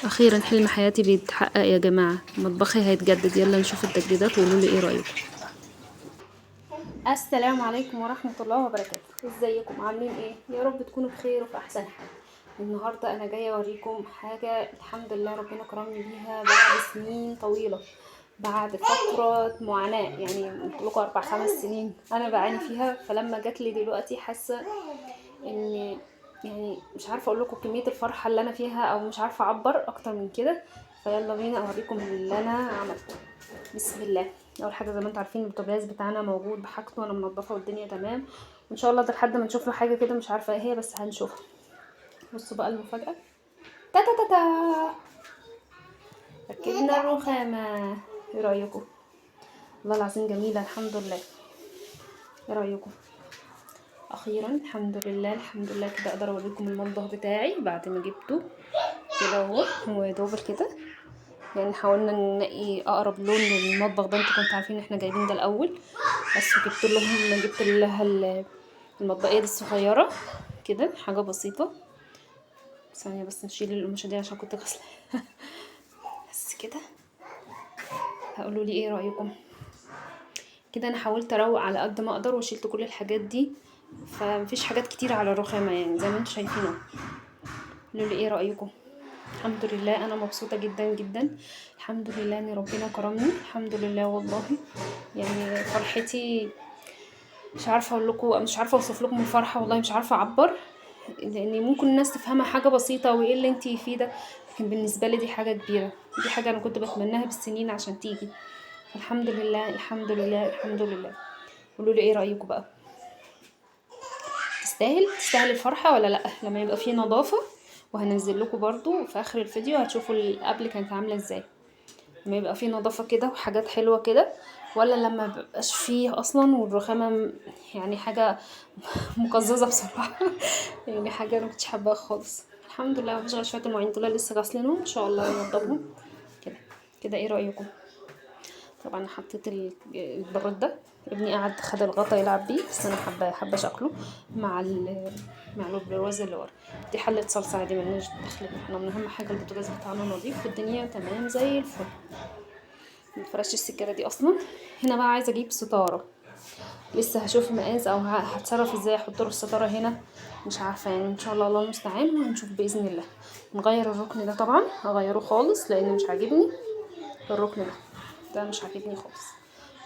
اخيرا حلم حياتي بيتحقق يا جماعة، مطبخي هيتجدد. يلا نشوف التجديدات وقولوا لي ايه رايكم. السلام عليكم ورحمة الله وبركاته. ازيكم عاملين ايه؟ يا رب تكونوا بخير وفي احسن حال. النهارده انا جاية اوريكم حاجة الحمد لله ربنا كرمني بيها بعد سنين طويلة، بعد فترة معاناة، يعني لكم 4-5 سنين انا بعاني فيها. فلما جات لي دلوقتي حاسه ان يعني مش عارفه اقول لكم كمية الفرحة اللي انا فيها، او مش عارفه اعبر اكتر من كده. فيلا بينا اوريكم اللي انا عملته. بسم الله. اول حاجة زي ما انتم عارفين البوتاجاز بتاعنا موجود بحاجته، وانا منضفه والدنيا تمام، وان شاء الله ده لحد ما نشوف له حاجة كده مش عارفه ايه هي، بس هنشوفها. بصوا بقى المفاجاة، تا تا تا تا، ركبنا الرخامه. ايه رايكم؟ والله العظيم جميلة الحمد لله. ايه رايكم؟ اخيرا الحمد لله الحمد لله كده اقدر اوريكم المطبخ بتاعي بعد ما جبته كده اهو. هو يا دوب كده يعني حاولنا ننقي اقرب لون للمطبخ ده، انتوا كنتوا عارفين ان احنا جايبين ده الاول، بس جبت لهم جبت لها المطبقيه دي الصغيرة كده، حاجة بسيطة. ثانية بس نشيل القماشه دي عشان كنت غسلاها. بس كده. هقولوا لي ايه رايكم؟ كده انا حاولت اروق على قد ما اقدر وشيلت كل الحاجات دي، فمفيش حاجات كتير على الرخامه يعني زي ما انتم شايفين اهو. قولوا لي ايه رايكم؟ الحمد لله انا مبسوطة جدا جدا، الحمد لله ان ربنا كرمني، الحمد لله والله. يعني فرحتي مش عارفه اقول لكم، مش عارفه اوصف لكم الفرحة والله، مش عارفه اعبر، لان ممكن الناس تفهمها حاجة بسيطة وايه اللي انتي فيه ده، لكن بالنسبة لي دي حاجة كبيرة، دي حاجة انا كنت بتمناها بالسنين عشان تيجي. الحمد لله الحمد لله الحمد لله. قولوا لي ايه رايكم بقى؟ تستاهل الفرحة ولا لا؟ لما يبقى فيه نظافة. وهنزل لكم برضو في اخر الفيديو هتشوفوا القبل كانت عامله ازاي، لما يبقى فيه نظافة كده وحاجات حلوة كده، ولا لما مبقاش فيه اصلا والرخامه يعني حاجة مقززه بصراحة. يعني حاجة انا مكنتش حباها خالص. الحمد لله مفيش غير شوية المواعين دول لسه غاسلينهم، ان شاء الله ننضفهم كده كده. ايه رايكم؟ طبعا حطيت البراد ده، ابني قعد خد الغطا يلعب بيه، بس انا حابة شكله مع البرواز اللي ورا. دي حله صلصه عادي مالناش دخل، احنا من اهم حاجة البوتاجاز بتاعنا نظيف والدنيا تمام زي الفل. ما فرشتش السجادة دي اصلا. هنا بقى عايزه اجيب ستارة، لسه هشوف مقاس او هتصرف ازاي احط له الستارة هنا، مش عارفه يعني. ان شاء الله الله المستعان وهنشوف باذن الله. نغير الركن ده طبعا، هغيره خالص لان مش عاجبني الركن ده مش عاجبني خالص.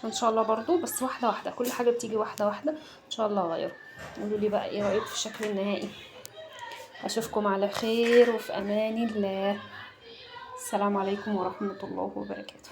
ان شاء الله برضو بس واحدة واحدة، كل حاجة بتيجي واحدة واحدة ان شاء الله هغيره. قولوا لي بقى ايه رايكم في الشكل النهائي؟ اشوفكم على خير وفي امان الله. السلام عليكم ورحمة الله وبركاته.